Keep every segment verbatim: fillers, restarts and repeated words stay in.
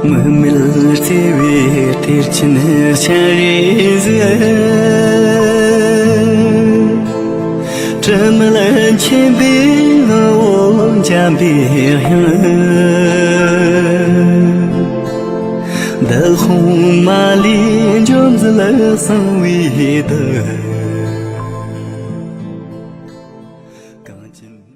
མིག་མེད་བརྩེ་བའི་གཏེར་ཆེན་སྤྱན་རས་གཟིགས། དྲི་མེད་མཁྱེན་པའི་ངག་འོད་འཇམ་པའི་དབྱངས། འདི་ཁོང་མ་ལུས་འཇོམས་མཛད་གསང་བའི་བདུད། གངས་ཅན།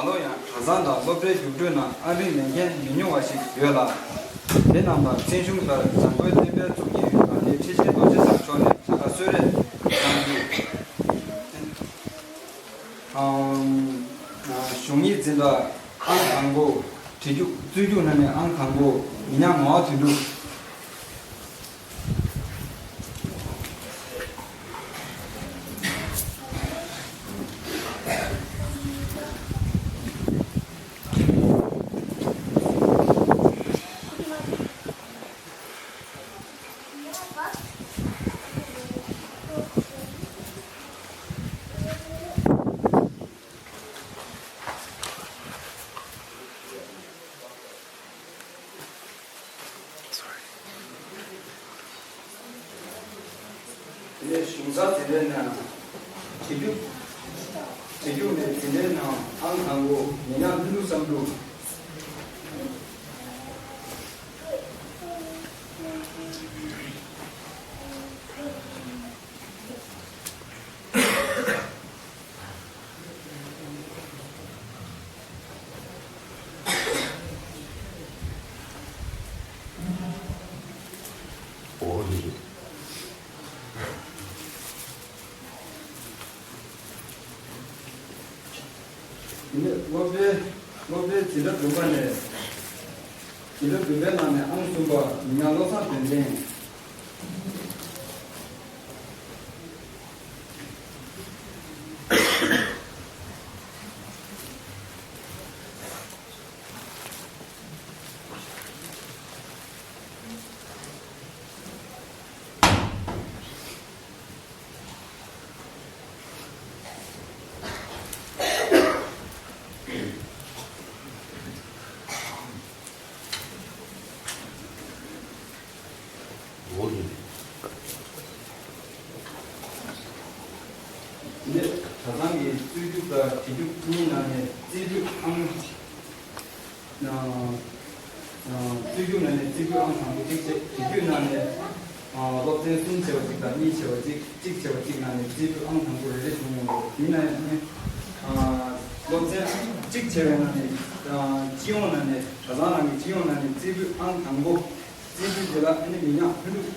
ད་ལོ་ཡང་གྲྭ་ཚང་དང་སློབ་གྲྭའི་རྒྱུགས་སྤྲོད་ནང་ཨང་རིམ་ལེན་མཁན་མི་ཉུང་བ་ཞིག་ཡོད་ལ། དེ་རྣམས་ལ་མཚན་གཞུང་ལྟར་འཇམ་མགོན་བསྟན་འཕེལ་གཙུག་གི་དགའ་ལྡན་ཁྲི་ཆེན་རྡོ་རྗེ་འཆང་མཆོག་ནས་བྱ་དགའ་གསོལ་རས་གནང་རྒྱུ། ཨམ། གཞུང་ཉིད་འཛིན་གྲྭ་ཨང་དང་པོ། བྲིས་རྒྱུགས་རྩོད་རྒྱུགས་ནང་ནས་ཨང་དང་པོ། མི་ཉག་ངག་དབང་དོན་གྲུབ། དེ་ནས་གཞུང་གསར་འཛིན་གྲྭའི་ནང་བྲིས་རྒྱུགས། བྲིས་རྒྱུགས་ནས་འཛིན་གྲྭའི་ནང་ཨང་དང་པོ། མི་ཉག་ལྷུན་གྲུབ་བསམ་འགྲུབ། འོ་ཡིན། དེ་ནས་སློབ་གྲྭའི། སློབ་གྲྭའི་འཛིན་གྲྭ་བདུན་པ་ནས། འཛིན་གྲྭ་བདུན་པའི་ནང་ནས་ཨང་གསུམ་པ། མི་ཉག་བློ་བཟང་དོན་ལྡན། འོ་ཡིན། འདི་གྲྭ་ཚང་གི་རྩོད་རྒྱུགས་དང་བྲིས་རྒྱུགས་གཉིས་ནང་ནས་རྩིས་སྤྲོད་ཨང་། རྩོད་རྒྱུགས་ནང་ནས་རྩིས་སྤྲོད་ཨང་དང་པོ་གཅིག་བྱས། བྲིས་རྒྱུགས་ནང་ནས་སློབ་ཚན་གསུམ་བྱས་པ་གཅིག་དང་གཉིས་བྱས་པ་གཅིག་གཅིག་བྱས་པ་གཅིག་ནང་ནས་རྩིས་སྤྲོད་ཨང་དང་པོ་རེ་རེ་བྱུང་ཡོང་གི་འདུག་དེ་ནས་ནི་སློབ་ཚན་གཅིག་བྱས་པའི་ནང་ནས་སྤྱི་ཡོངས་ནང་ནས་གྲྭ་ཚང་རང་གི་སྤྱི་ཡོངས་ནང་ནས་རྩིས་སྤྲོད་ཨང་དང་པོ། རྩིས་སྤྲོད་དེ་ལ་ཨ་ནི་མི་ཉག་ལྷུན་གྲུབ་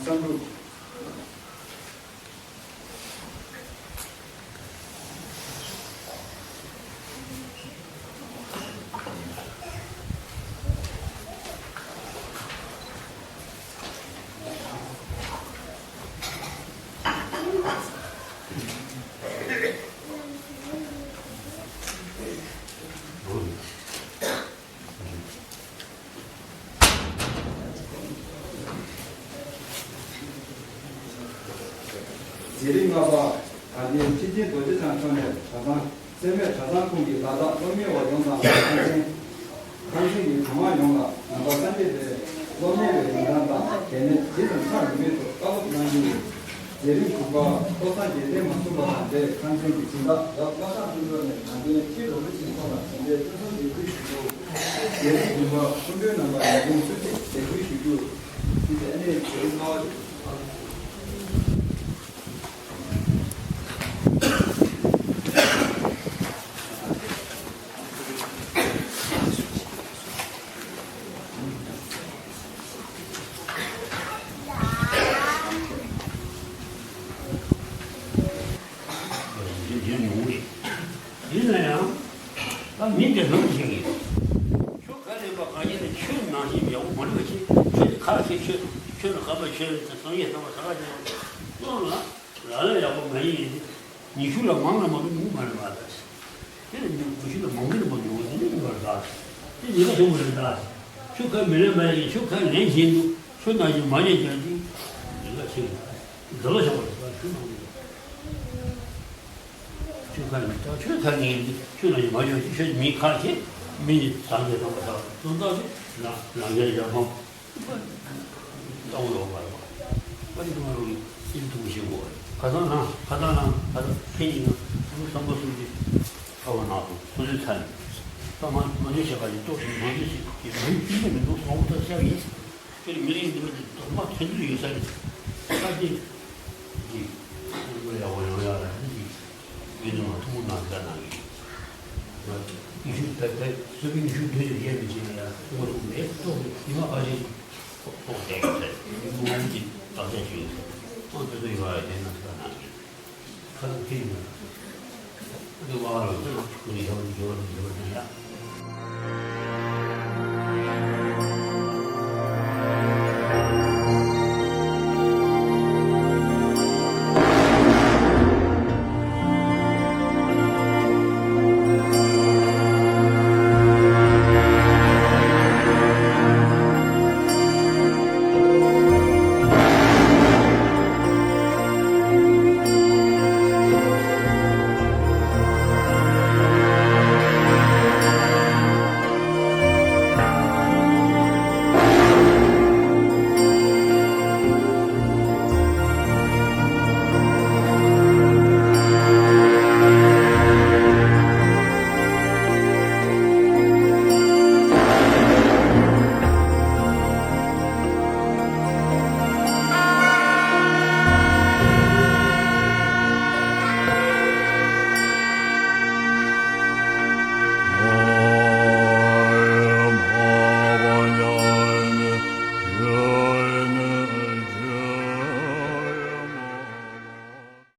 བསམ་འགྲུབ། རྗེས་རིམ་ལྔ་པ། དགའ་ལྡན་ཁྲི་ཆེན་རྡོ་རྗེ་འཆང་མཆོག་ནས་གྲྭ་ཚང་། སེར་སྨད་གྲྭ་ཚང་ཁོངས་ཀྱི་ལ་དྭགས་སློབ་གཉེར་བ་ཡོངས་དང་། ཁང་ཚན། ཁང་ཚན་གྱི་གྲྭ་མང་ཡོངས་ལ་ནང་པ་སངས་རྒྱས་པའི་སློབ་གཉེར་བའི་རིན་ཐང་དང་དེ་ནས་ཇི་ཙམ་ཆག་མི་མེད་དུ་བཀའ་སློབ་གནང་རྒྱུ་ཡིན། མཛད་རིམ་དྲུག་པ། ལྷོ་བསམ་རྒྱལ་བསྟན་མ་གསུངས་པ་དང་འབྲེལ་ཁང་ཚན་གྱི་སྦྱིན་བདག་རབ་བློ་བཟང་ཀུན་སྒྲོན་ནས་དྲང་བདེན་ཁྲི་རོ་ལུ་ཆིན་མཆོག་ལ་དྲན་པའི་སྐུ་གསུང་འདེགས་འབུལ་ཞུ་རྒྱུ། མཛད་རིམ་བདུན་པ། སྐུ་མགྲོན་རྣམ་པར་ཡར་རྒྱས་ཚུལ་ཁྲིམས་འདེགས་འབུལ་ཞུ་རྒྱུ། ཅེས་ཨ་ནེ་མཛད་རིམ་ལྔ་པ། ཡིན་ན་ཡང་། ད་མི་འདི་ལོ་ཞིག་ཡིན། ཆོས་ག་ལས་པ་གང་ཡིན་ན་ཆོས་ནང་བཞིན་ཡག་པོ་མ་རེད་པ། ཆོས་ཆོས་དེ་ཁ་ཤས་ཆོས་ཆོས་ལ་དགའ་བ་ཆོས་ལ་བསམ་ཡས་བསམ་པ་ས་ག་ཆེ་བ་སོང་ལ་ལ་ལ་ཡག་པོ་མ་ཡིན། ཡིན་ཉི་ཤུ་ལ་མང་ན་མང་ན་མི་མ་རེད་པ། ད་དེ་ནི་ཉི་ཤུ་ལ་མང་གི་ནི་མ་འགྲོ་བ་དེ་ནི་མི་བར་ད་དེ་ཉི་མ་བྱུང་བ་རེད། ད་ཆོས་ག་མི་ལས་མ་ཡིན། ཆོས་ག་ལེན་བཞིན་དུ་ཆོས་ནང་བཞིན་མ་ལེན་ཀྱང་དེ་ཉི་མ་ཆེ་བ་འདི་ལ་བྱ་བ་རེད། ད་ཆོས་ནང་བཞིན། ཆོས་ཁ་ནས་ད་ཆོས་ཁ་ནས་ཆོས་ལ་ཡི་མ་ཡོད་ཀྱི་ཆོས་མི་ཁ་ཆེ་མི་ནི་ཚང་གི་རྣམ་པ་དག་དོན་དག་ནི་ལ་ལ་འགལ་ཡང་མང་ལྟ་བུ་ལོག་པར་བ་ནི་ང་རང་གི་སེམས་ཐུགས་ཤེས་དགོས། ཁ་སང་ན་ཁ་སང་ན་ཁ་སང་ཁྱེད་ཀྱིས་ན་ཐུགས་བསམ་པ་གསུམ་གྱི་ཐ་བ་ན་སོ་སོའི་ཚ་ནས་ད་མ་མ་ཉེས་བྱས་པ་ཡིན་ཏོག་ཙམ་མ་ཉེས་བྱས་ཀྱི་མ་ཉེས་ཀྱི་མི་འདུག་མང་པོ་ཐག་བཅད་ཡིན། དེར་མི་རིགས་འདི་མ་གི་དོགས་པ་ཐོན་རྒྱུ་ཡོད་ས་རེད། ད་དེ་གི་ཀུན་སློང་ཡག་པོ་ཡོང་ཡག་ལ་འདི་གི་ཡོད་དུ་མ་ཐུག་ན་དགའ་ན་གི། ཉི་ཤུ་ད་ད་སུ་བི་ཉི་ཤུ་བདུན་ཞིག་བཤད་མི་བྱེད་ཡ་ངོ་ཐུག་མེད་ཏོག་ཉི་མ་ཁ་ཤས་ཏོག་བསྡད་ཡོད་ཟེར་ཉི་མ་ངོ་གཅིག་བརྟག་དཔྱད་བྱེད་ཡོད་ཟེར་ཨང་དེ་ཚོ་ཡོད་ཨ་དེ་ན་ད་ན་ཁ་ཐུག་ཐིག་ཡོད་ཨ་དེ་བ་ལ་ཁུ་ནི་ཡོད་ཡོད་ཡོད་ན་ཡ།